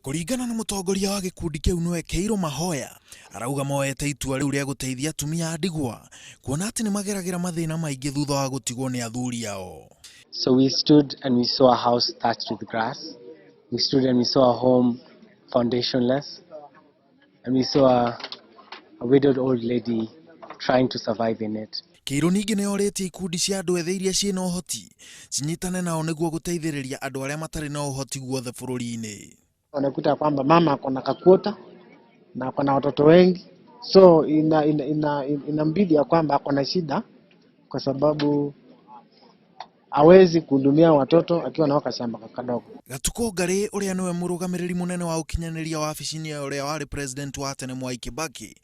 Kũringana na mũtongoria wa gĩkundi kĩu nĩwe Kĩirũ Mahoya, arauga moete itua rĩu rĩa gũteithia atumia a ndigwa kuona atĩ nĩ mageragĩra mathĩna maingĩ thutha wa gũtigwo nĩ athuri ao. So we stood and we saw a house thatched with grass. We stood and we saw a home foundationless. And we saw a widowed old lady trying to survive in it. Kĩirũ ningĩ nĩ orĩtie ikundi cia andũ ethĩ iria ciĩna ũhoti cinyitane nao nĩguo gũteithĩrĩria andũ arĩa matarĩ na ũhoti guothe bũrũri-inĩ. Unakuta kwamba mama ako na kakuota na ako na watoto wengi, so inambidi ya kwamba ako na shida kwa sababu hawezi kuhudumia watoto akiwa na kashamba kadogo. Gatuko Ngarĩ ũrĩa nĩwe mũrũgamĩrĩri mũnene wa ũkinyanĩria wabici-inĩ ya ũrĩa warĩ president wa tene Mwai Kibaki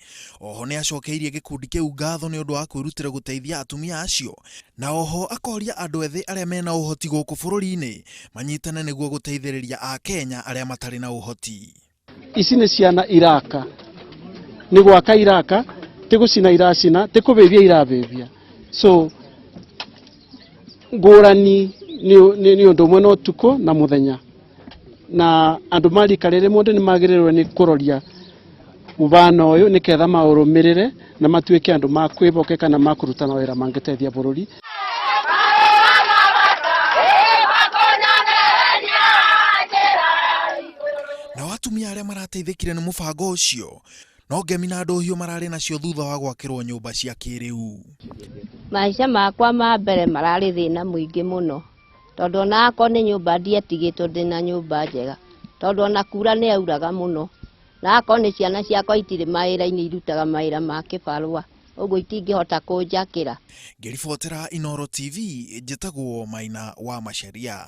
oho nĩ acokeirie gĩkundi kĩu ngatho nĩ ũndũ wa kwĩrutĩra gũteithia atumia acio na oho akoria andũ ethĩ arĩa mena ũhoti gũkũ bũrũri-inĩ manyitane nĩguo gũteithĩrĩria Akenya arĩa matarĩ na ũhoti. Ici nĩ ciana iraka, nĩ gwaka iraka, ti gũcina iracina, ti kũvĩvia iravĩvia. So ngũrani nĩ ũndũ ũmwe na ũtukũ na mũthenya, na andũ marika rĩrĩ mũndũ nĩ magĩrĩirwo nĩ kũroria mũbano ũyũ nĩketha maũrũmĩrĩre na matuĩke andũ ma kwĩhokeka na makũruta mawĩra mangĩteithia bũrũri. Nao atumia arĩa marateithĩkire nĩ mũbango ũcio no ngemi na ndũhiũ mararĩ nacio thutha wa gwakĩrwo nyũmba cia kĩrĩu. Maica makwa ma mbere mararĩ thĩna mũingĩ mũno, tondũ ona akorwo nĩ nyũmba ndietigĩtwo ndĩna nyũmba njega, tondũ ona kura nĩ yauraga mũno, na akorwo nĩ ciana ciakwa itirĩ mawĩra-inĩ, irutaga mawĩra ma kĩbarũa, ũguo itingĩhota kũnjakĩra. Ngĩribotera Inooro TV, njĩtagwo Maina wa Macharia.